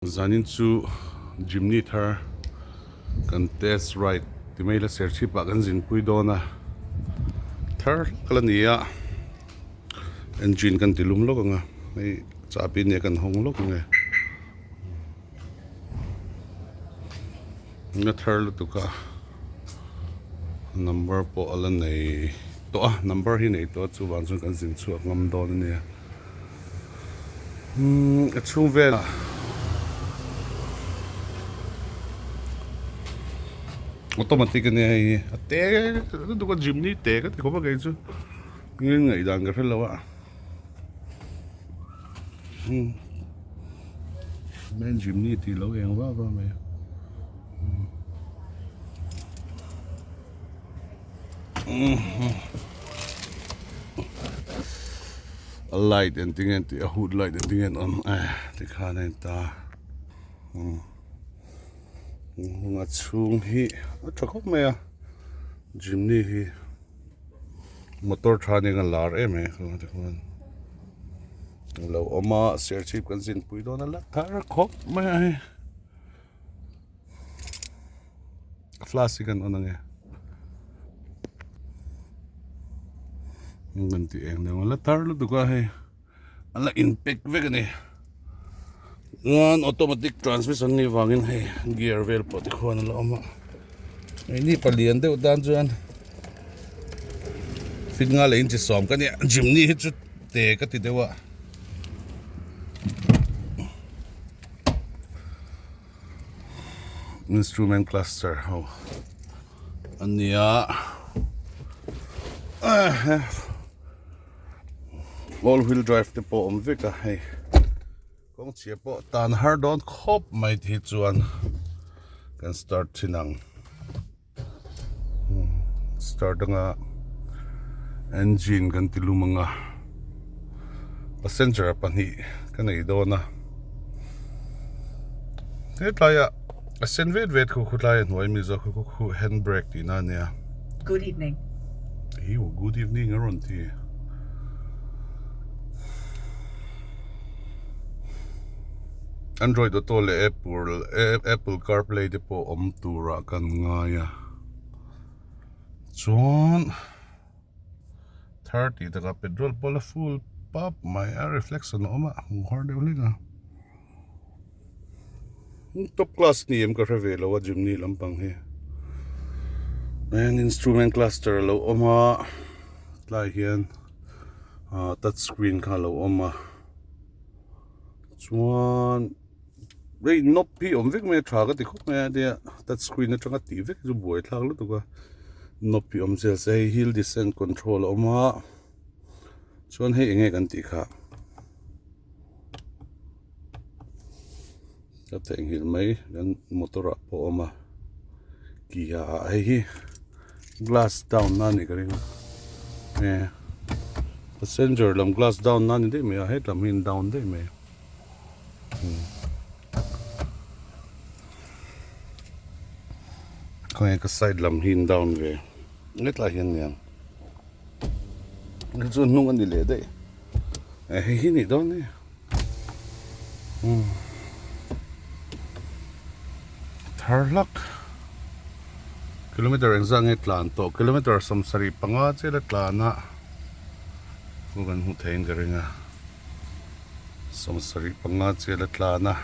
Zanin chu Jimny thar kan test ride ti mai ila serchhip ah kan zinpui dawn a, thar hlak la ni a, engine kan ti lum lawk ang a, hei chahbi nia kan hawng lawk ang e, a thar lutuk a, number pawh a la nei tawh a, number hi nei tawh a chuvang chuan kan zin chhuak ngam dawn a nia. Umm a chhung velah automatic ania hei hi a te lutuk a jimny te ka ti khawp a kei chu ngeng ngaih dan ka hrelo a umm main jimny tih lo eng vak vak mai a. A light eng tinge tih a hood light eng tinge an awm eh tikhan a inta a chhung hi a tha khawp mai a jimny hi motor tha nen a lar em em a lo awm a serchhip kan zinpui dawn a la thar khawp mai a hei. Flash hi kan on ange kan tih eng deuh a la tar lutuk a hei a la in pack vek a ni chuan automatic transmission nih vangin hei gear vel pawh tikhuan a la awm a keini palian deuh tan chuan fit nga leh inchi sawm ka nia jimny hi chu te ka ti deuh a. Instrument cluster ho a nia all wheel drive te pawh awm vek a hei kawng chhia pawh tan har dawn khawp mai te hi chuan kan start thin ang start anga engine kan ti lum anga passenger pahnih ka nei dawn a hetlaiah a sen vet vet khu khawtlai a hnuai mi zawk khu khu hand brake tih na ania Good evening. Ew good evening a rawn ti. Android Auto leh Apple Apple CarPlay te pawh awm turah kan ngai a chuan thar tih takah petrol pawh la full pap mai a reflection a awm a hmuh har deuh hlek a top class ni em ka hre ve lo a Jimny lampang hi an instrument cluster a lo awm a tlai hian ah touch screen kha a lo awm a. Chuan hei knob hi awm vek mai a tha ka ti khawp mai a tia touch screen atanga tih vek chu buai thlak lutuk a knob hi awm zel se hei hill descent control a awm a chuan hei eng nge kan tih kha ka theihnghilh mai kan motor ah pawh a awm a kia ah hei hi glass down na anih ka ring a e passenger lam glass down na ani daih mai a hetlam hi an down daih mai khawnge ka side lam hi an down ve hetlai hian aniang hei chu hnung ani leh daih e hei hi a nih dawn ni Thar hlak kilometer engzah nge tlan tawh kilometer 75 chiah la tlan a chu kan hmuh theihin ka ring a 75 chiah la tlan a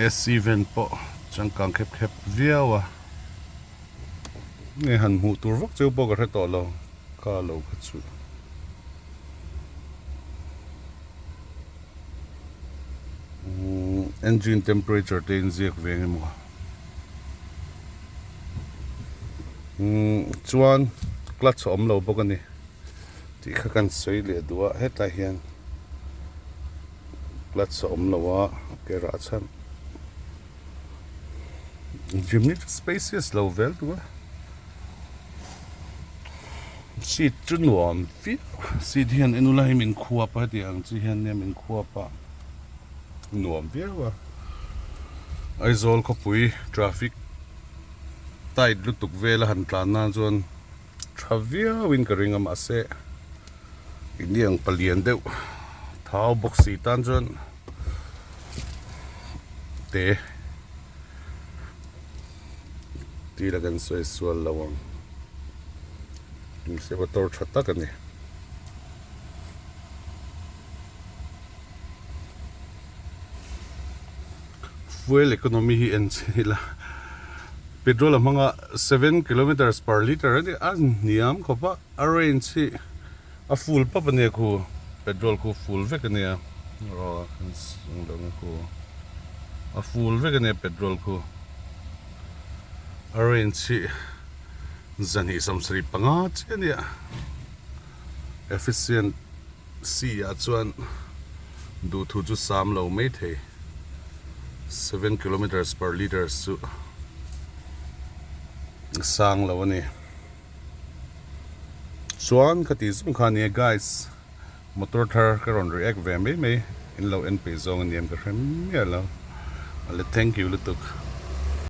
AC van pawh changkang khep khep viau a nge han hmuh tur vak cheu pawh ka hre tawh lo. Ka lo kha chu. Engine temperature te in ziak ve eng emaw chuan clutch a awm lo bawk a ni tih kha kan sawi leh duh a hetlai hian clutch a awm lo a ke rah chhan Jimny chu spacious lo vel duh a. Seat chu nuam viau seat hian en ula hei min khuap a hetiang ang chi hian nia min khuap a nuam viau a Aizawl khawpui traffic tight lutuk vel a han tlan nan chuan tha viau in ka ring a mahse eng ang palian deuh. Thau bawk si tan chuan te tih la kan sawi sual lo ang. Mahse motor tha tak a ni. Fuel economy hi en che ila petrol a hmanga 7 kilometers per litre a ni a hniam khawp a a range hi a full pap a nia khu petrol khu full vek a nia aw khu a full vek a nia petrol khu a range hi zahnih 75 chiah a nia efficient. Si ah chuan duhthu chu sam lo mai thei, 7 kilometres per litres chu sang lo a ni. Chuan ka tih zawng kha a nia guys, motor thar ka rawn react ve mai mai, in lo en peih zawng a ni em ka hre miah lo, ale thank you lutuk.